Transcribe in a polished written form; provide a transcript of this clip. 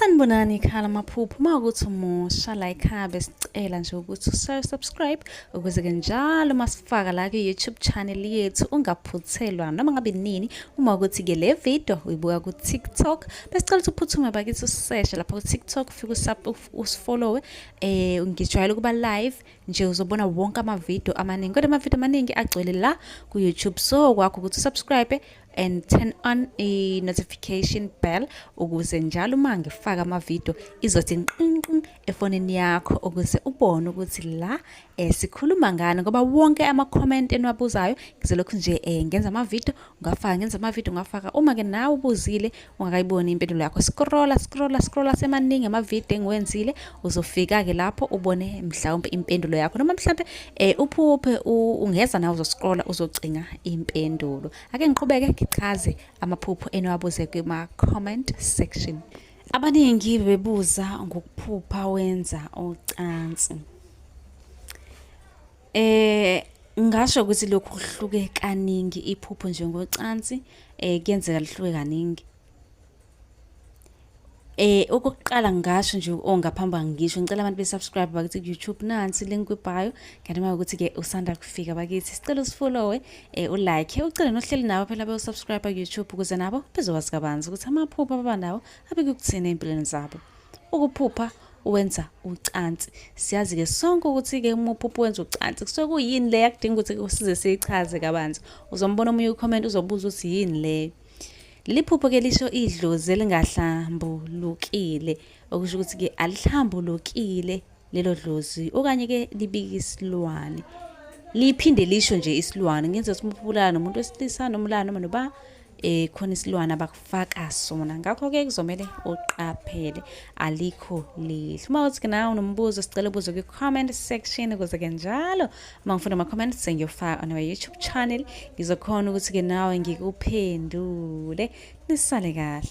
Sanibonani ikhala amaphupho uma ukuthi umusha la ekhaya besicela nje ukuthi usubscribe ukuze ke njalo uma sifaka la ku-YouTube channel yethu ungaphuthelwa noma ngabe nini. Uma ukuthi ke le video uyibuka ku-TikTok, besicela ukuthi uphuthume bakithi useshe lapha ku-TikTok, ufike usifollowe. Ngijwayele ukuba live nje, uzobona wonke amavidiyo amaningi, kodwa amavidiyo amaningi agcwele la ku-YouTube, so kwakho ukuthi usubscribe and turn on i-notification bell ukuze njalo uma ngifaka amavidiyo izothi nqinqin efonini yakho, ukuze ubone ukuthi la sikhuluma ngani, ngoba wonke ama-comment eniwabuzayo ngizolokhu nje ngenza amavidiyo ungafaka, ngenza amavidiyo ungafaka. Uma ke nawe ubuzile ungakayiboni impendulo yakho, scrolla, scrolla, scrolla, semaningi amavidiyo engiwenzile, uzofika-ke lapho ubone mhlawumbe impendulo yakho, noma mhlawumbe uphuphe ungeza nawe uzoscrolla uzocinga impendulo. Ake ngiqhubeke ngichaze amaphupho eniwabuze kuma-comment section. Abaningi bebuza ngokuphupha wenza ucansi. Ngasho ukuthi lokhu kuhluke kaningi, iphupho nje ngocansi kuyenzeka lihluke kaningi. Okokuqala ngingasho nje ongaphambi ngisho ngicela abantu be-subscribe bakithi ku-YouTube, nansi link kwi-bio, kanti uma ukuthi-ke usanda kufika bakithi sicela usifollowe, ulike, ucele nohleli nabo phela beyo-subscribe ku-YouTube ukuze nabo bezokwazi kabanzi ukuthi amaphupho ababa nawo abike ukuthini ey'mpilweni zabo. Ukuphupha wenza ucansi, siyazi-ke sonke ukuthi-ke uma uphupha wenza ucansi kusuke kuyini leyo, akudinga ukuthi size siyichaze kabanzi. Uzombona omunye ucomment uzobuza ukuthi yini leyo. Leli phupho-ke lisho idlozi elingahlambulukile, okusho ukuthi-ke alihlambulukile lelo dlozi, okanye-ke libika isilwane. Liphinde lisho nje isilwane, kungenzeka ukuthi umuntu ulala nomuntu wesilisa noma ulala noma noba khona isilwane abakufaka sona, ngakho-ke kuzomele uqaphele, alikho lihle. Uma uthi nawe unombuzo, sicela ubuze kwi-comment section, ukuze-ke njalo uma ngifunda ama-comment sengiyofaka on our YouTube channel, ngizokhona ukuthi-ke nawe ngikuphendule. Nisale kahle.